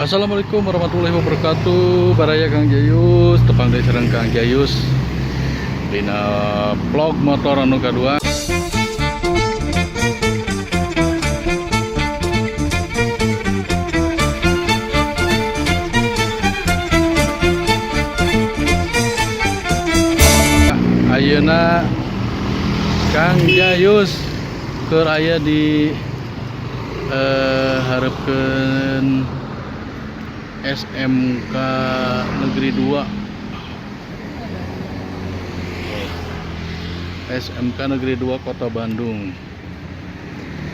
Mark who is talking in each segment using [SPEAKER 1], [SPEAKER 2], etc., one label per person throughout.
[SPEAKER 1] Assalamualaikum warahmatullahi wabarakatuh. Baraya Kang Jayus, tepang deui sareng Kang Jayus dina vlog motor anu kadua. Ayeuna Kang Jayus keur aya di hareupeun SMK Negeri 2. SMK Negeri 2 Kota Bandung.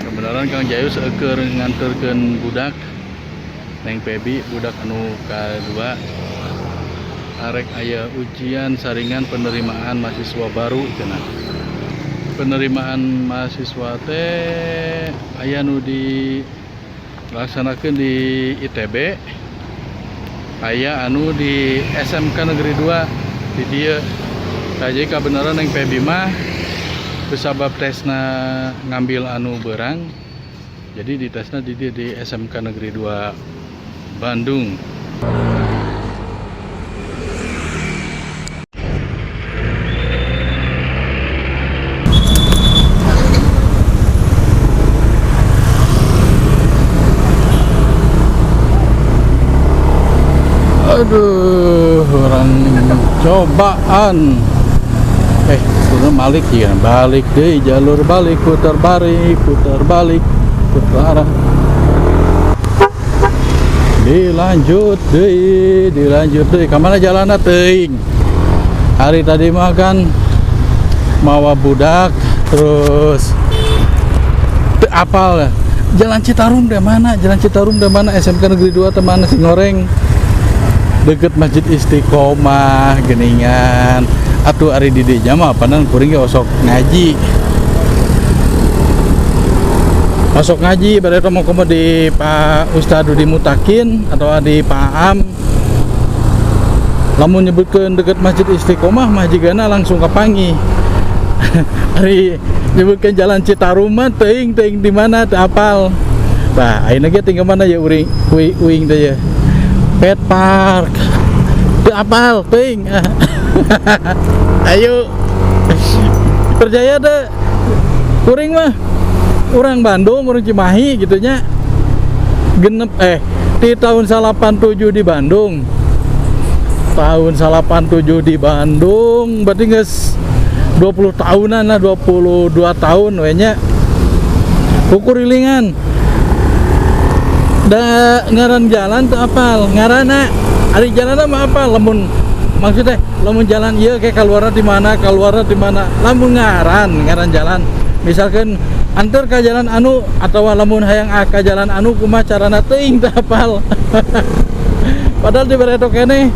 [SPEAKER 1] Kebenaran Kang Jayus keur nganterkeun budak Neng Pebi, budak anu kadua, arek aya ujian saringan penerimaan mahasiswa baru cenah. Penerimaan mahasiswa teh aya nu dilaksanakeun di ITB, aya anu di SMK Negeri 2 di dieu. Tah, jadi kabeneran Neng Pebi mah kusabab tesna ngambil anu beurang, jadi di tesna di dieu, di SMK Negeri 2 Bandung. Aduh, urang cobaan. Kudu balik ya, balik deh, jalur balik, putar balik, putar balik, putar arah. Dilanjut deh, dilanjut deh. Kemana jalanna teuing? Hari tadi mah kan mawa budak, terus teu apal ya. Jalan Citarum deh mana? Jalan Citarum deh mana? SMK Negeri 2 teh mana sih ngoreng? Deket Masjid Istiqomah geningan. Atuh ari di dinya mah panan kuring ge osok ngaji. Osok ngaji bade teh komo di Pak Ustad Dudi Mutakin atau di Pak Am. Lamun nyebutkeun deket Masjid Istiqomah mah jigana langsung kapanggih. Ari nyebutkeun Jalan Citarum mah teuing teuing di mana teu apal. Tah, ayeuna ge tinggal mana ya uring uing teh ya. Pet Park. Teu apal teuing. Ayo. Percaya teh kuring mah orang Bandung, orang Cimahi gitu nya. Genep di tahun 87 di Bandung. Tahun 87 di Bandung berarti geus 20 tahunan lah, 22 tahun we nya. Kukurilingan. Da ngaran jalan teu apal, ngaranna ari jalanna mah apal, lamun maksudnya lamun jalan ieu kayak keluarna di mana, keluarna di mana, lamun ngaran jalan misalkan antar ka jalan anu atau lamun hayang ka jalan anu kumaha carana teuing teu apal. Padahal di bareto keneh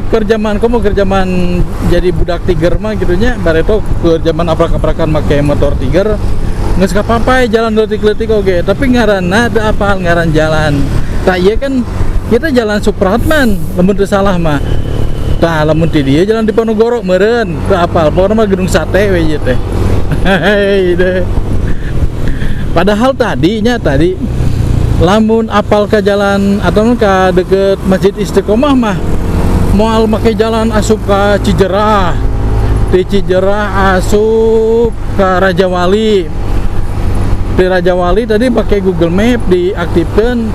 [SPEAKER 1] kerjaman komo kerjaman jadi budak tiger mah gitu nya, bareto kerjaman aprak-aprakan make motor tiger geus kapapai jalan leutik-leutik oge, tapi ngaranna teu apal ngaran jalan. Tah ieu kan kita jalan Supratman lamun teu salah mah. Tah lamun ti dieu jalan Diponegoro meureun teu apal, pokona mah Gedung Sate we ieu teh. Hei deh. Padahal tadinya tadi lamun apal ke jalan atau ke deket Masjid Istiqomah mah moal make jalan asup ka Cijerah, di Cijerah asup ka Raja Wali, di Raja Wali tadi pakai Google Map diaktifkan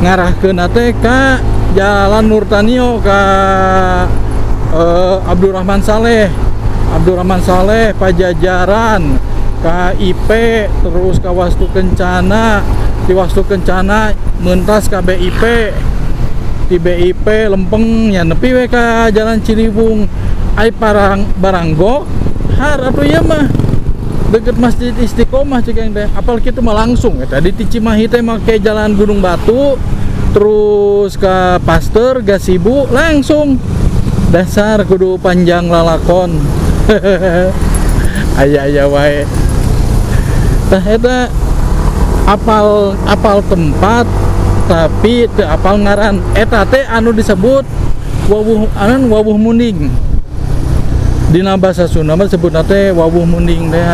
[SPEAKER 1] ngarahkeun teh ka Jalan Nurtanio ka Abdurrahman Saleh, Abdurrahman Saleh Pajajaran KIP, terus ka Wastu Kencana, di Wastu Kencana mentas ka BIP, di BIP lempeng ya nepi we ka Jalan Ciliwung, ai parang Baranggo har atuh ieu mah deket Masjid Istiqomah cik yang teh apal kitu mah langsung ya. Tadi di Cimahi teh make Jalan Gunung Batu terus ke Pasteur Gasibu langsung, dasar kudu panjang lalakon. Aya-aya wae. Tah eta apal tempat tapi teu apal ngaran. Eta teh anu disebut wawuh, anu wawuh munding. Dina bahasa Sunda mah disebutna teh wawuh munding teh.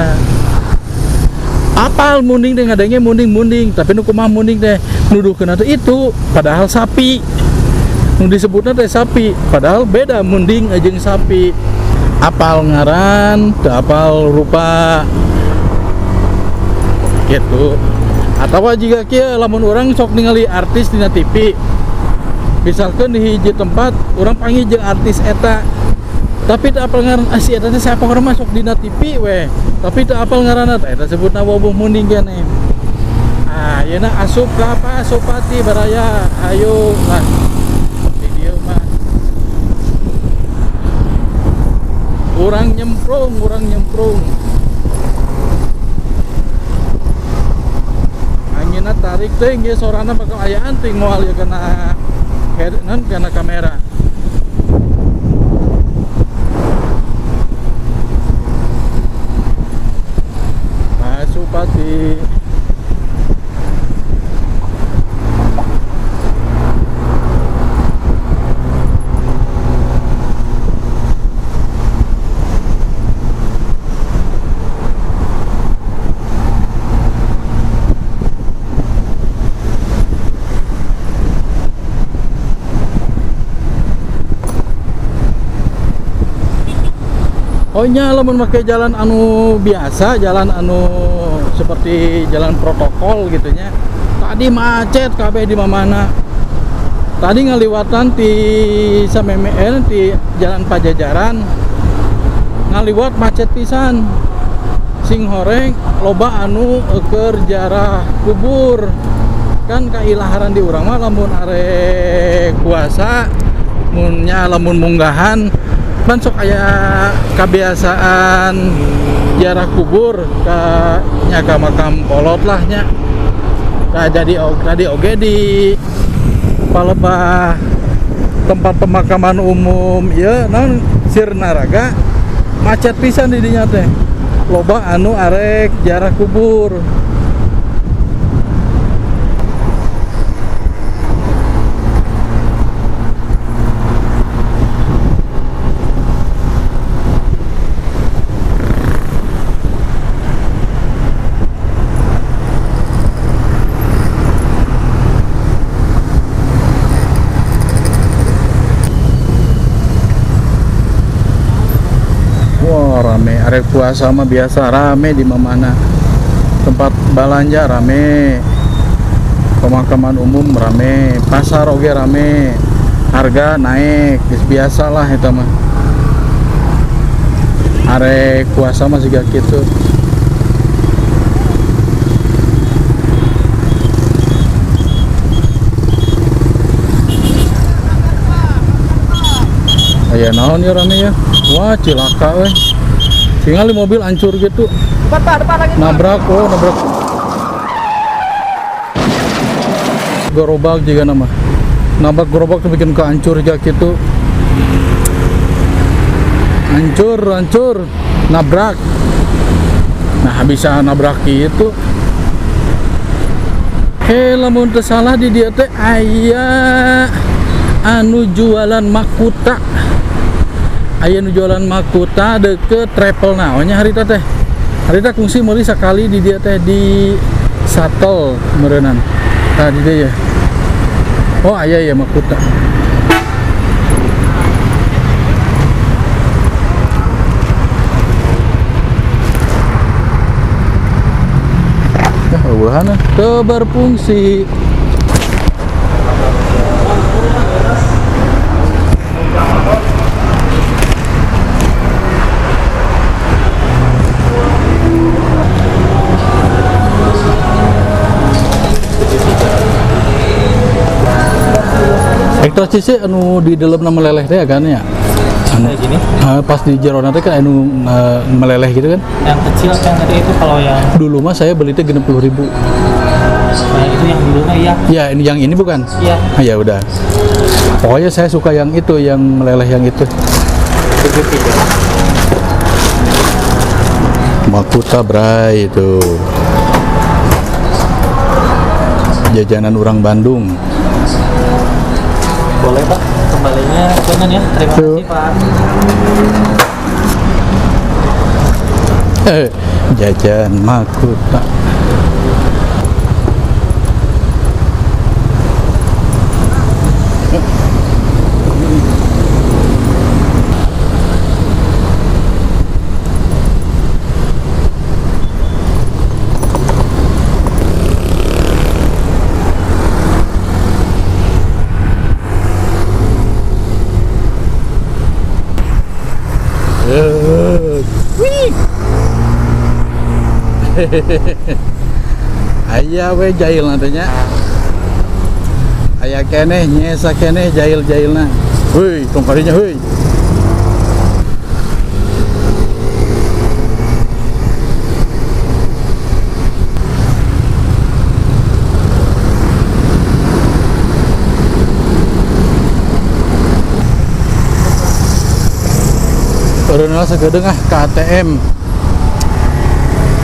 [SPEAKER 1] Apal munding teh ngadenge munding-munding, tapi nu kumaha munding teh nuduhkeun teh itu padahal sapi. Nu disebutna teh sapi, padahal beda munding jeung sapi. Apal ngaran, teu apal rupa. Gitu. Atawa jiga kieu lamun urang sok ningali artis dina TV. Misalkan di hiji tempat urang panggil jeung artis eta. Tapi teu apal ngaran, ah si eta teh siapa urang masuk dina TV weh. Tapi teu apal ngaranna teh eta sebutna wawuh munding keneh. Ah, yeuna asup ka Pasupati baraya. Ayo lah. Di dieu mah. Urang nyemprung, urang nyemprung. Anginna tarik teh geus sorana bakal ayaan ting moal ieu kana head non kana kamera. Pasupati. Oh nya lamun make jalan anu biasa, jalan anu seperti jalan protokol gitu nya. Tadi macet kabeh di mana-mana. Tadi ngaliwatan ti sameme ti jalan Pajajaran. Ngaliwat macet pisan. Sing horeng loba anu keur jarah kubur. Kan kailaharan di urang mah lamun arek puasa, mun nya lamun munggahan pan sok aya kebiasaan ziarah kubur ka nya ka makam kolot lah nya. Nah, jadi tadi oge di palebah tempat pemakaman umum ieu naon Sirnaraga macet pisan di dinya teh. Loba anu arek ziarah kubur. Wah, rame, arek puasa mah biasa rame di mana-mana. Tempat belanja rame, pemakaman umum rame, pasar oge rame, harga naik, geus biasa lah eta mah. Arek puasa mah siga kitu. Aya naon ya rame ya? Wah, cilaka weh. Tinggal di mobil hancur gitu.
[SPEAKER 2] Depan, Pak, depan lagi.
[SPEAKER 1] Nabrak, oh nabrak. Gerobak juga nama. Nabrak gerobak tuh bikin kehancur juga gitu. Hancur, hancur, nabrak. Nah, bisa nabrak gitu. Hei, lamun teu salah di dieu teh aya anu jualan makuta. Aya nu jualan makuta deket travel naonnya harita teh. Harita kungsi meuli sakali di dieu teh di Satel meureunnan. Tah di dieu ya. Oh aya ya makuta. Ya eueuhana teu berfungsi. Ekstras sih anu di dalam nama meleleh teh kan ya. Anu,
[SPEAKER 3] kayak gini.
[SPEAKER 1] Pas di jerona teh kan anu meleleh gitu kan.
[SPEAKER 3] Yang kecil kan tadi itu kalau yang
[SPEAKER 1] dulu mah saya beli teh 60.000.
[SPEAKER 3] Nah, itu yang dulu mah iya.
[SPEAKER 1] Ya, ini yang ini bukan?
[SPEAKER 3] Iya.
[SPEAKER 1] Ah, ya udah. Pokoknya saya suka yang itu, yang meleleh yang itu.
[SPEAKER 3] 73.
[SPEAKER 1] Makuta bray itu. Jajanan orang Bandung.
[SPEAKER 3] Boleh Pak, kembalinya jangan ya. Terima kasih Pak.
[SPEAKER 1] Jajan Mahkota. Aya we jahil nantinya. Aya keneh nyesa keneh jahil-jahilna. Heuy, tong kadinya heuy. Eureunna sakedeung ah ka ATM.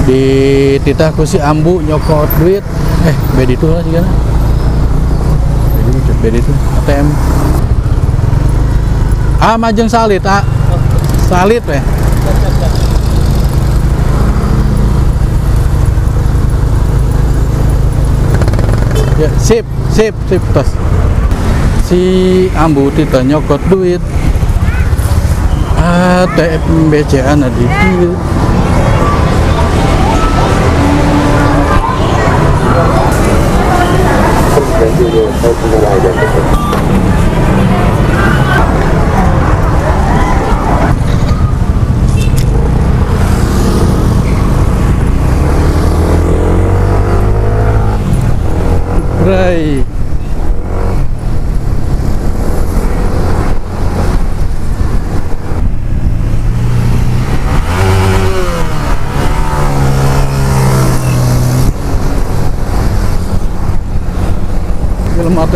[SPEAKER 1] Di titah ku si Ambu nyokot duit, bedi tuh lah sigana. Bedi tuh ATM. Ah majeng salit, ah. Salit weh. Ya, sip, sip, sip tos. Si Ambu titah nyokot duit. ATM BCA na di dieu. Bray.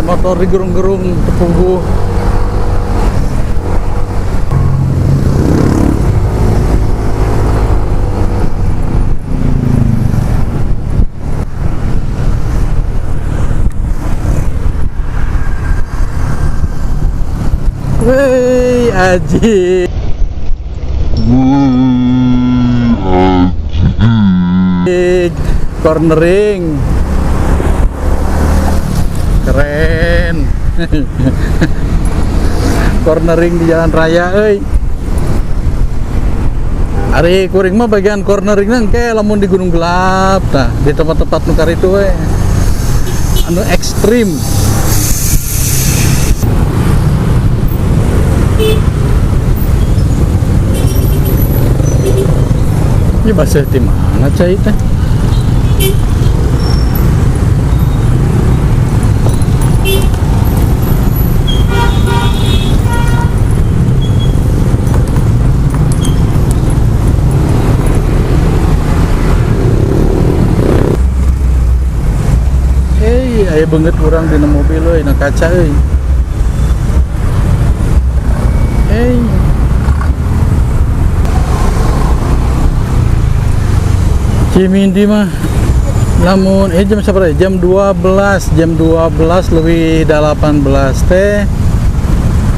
[SPEAKER 1] Motor digerung-gerung tepunggu. Wey, aji. Cornering. Keren. Cornering di jalan raya euy. Ari kuring mah bagian corneringna engke lamun di Gunung Gelap tah, di tempat-tempat nu karitu we. Anu ekstrim. Ini basah di mana cai teh? Aya banget urang dina mobil euy, na kaca euy. Hey. Cimindi mah lamun jam sabaraha? Jam 12, jam 12 leuwih 18 teh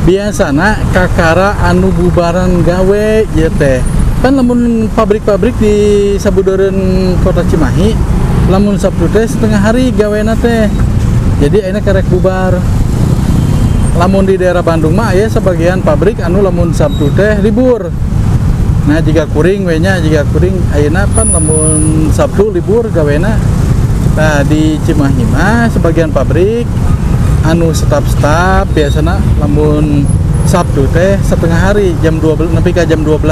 [SPEAKER 1] biasana kakara anu bubaran gawe ieu teh. Kan lamun pabrik-pabrik di sabudeureun kota Cimahi lamun Sabtu teh setengah hari gawena teh. Jadi ayeuna karek bubar. Lamun di daerah Bandung mah aya sebagian pabrik anu lamun Sabtu teh libur. Nah, jika kuring we nya, jika kuring ayeuna pan lamun Sabtu libur gawena. Nah, di Cimahi mah sebagian pabrik anu staf-staf biasana lamun Sabtu teh setengah hari jam 12 nepi ka jam 12.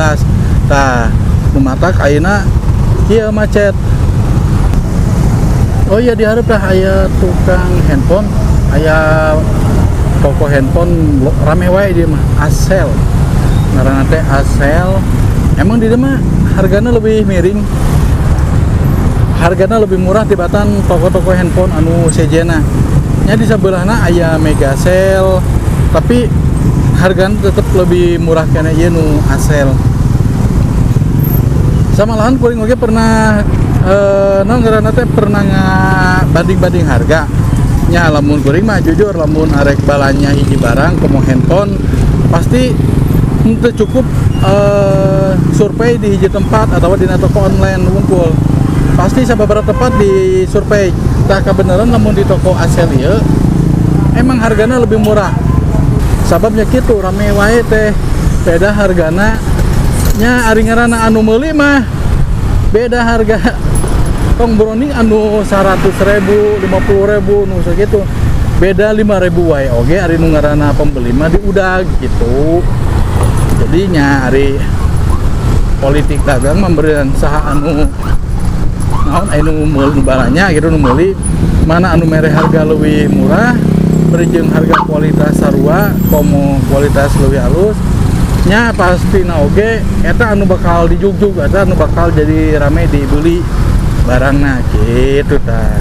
[SPEAKER 1] Tah, nu matak ayeuna kieu macet. Oh iya, diharap dah aya tukang handphone, aya toko handphone rame wae dia mah, Asel. Ngaranna teh Asel. Emang di dia mah hargana lebih miring. Hargana lebih murah tibatan toko-toko handphone anu sejena. Nya di sebelahna aya Megasel, tapi hargana tetep lebih murah kana ieu nu Asel. Sama lahan kuring oge pernah naon ngaranna teh pernah banding-banding harga. Nya lamun kuring mah jujur lamun arek balanya hiji barang komo handphone pasti Henteu cukup survei di hiji tempat atau di toko online wungkul, pasti sababaraha tempat di survei. Tah, kebenaran lamun di toko Asel ieu emang hargana lebih murah, sababnya kitu rame wae teh beda hargana nya. Ari ngaranna anu meuli mah beda harga, tong browning anu 100 ribu, 50 ribu nu segitu, beda 5 ribu wae oge ari nu ngaranna pembeli mah diudag gitu. Jadinya ari politik dagang memberikan saha anu naon anu meuli balanya gitu, nu meuli mana anu mere harga lebih murah bari jeung harga kualitas sarua komo kualitas lebih halus nya, pasti na oge eta anu bakal dijugjug, eta anu bakal jadi rame dibeli barangna gitu tah.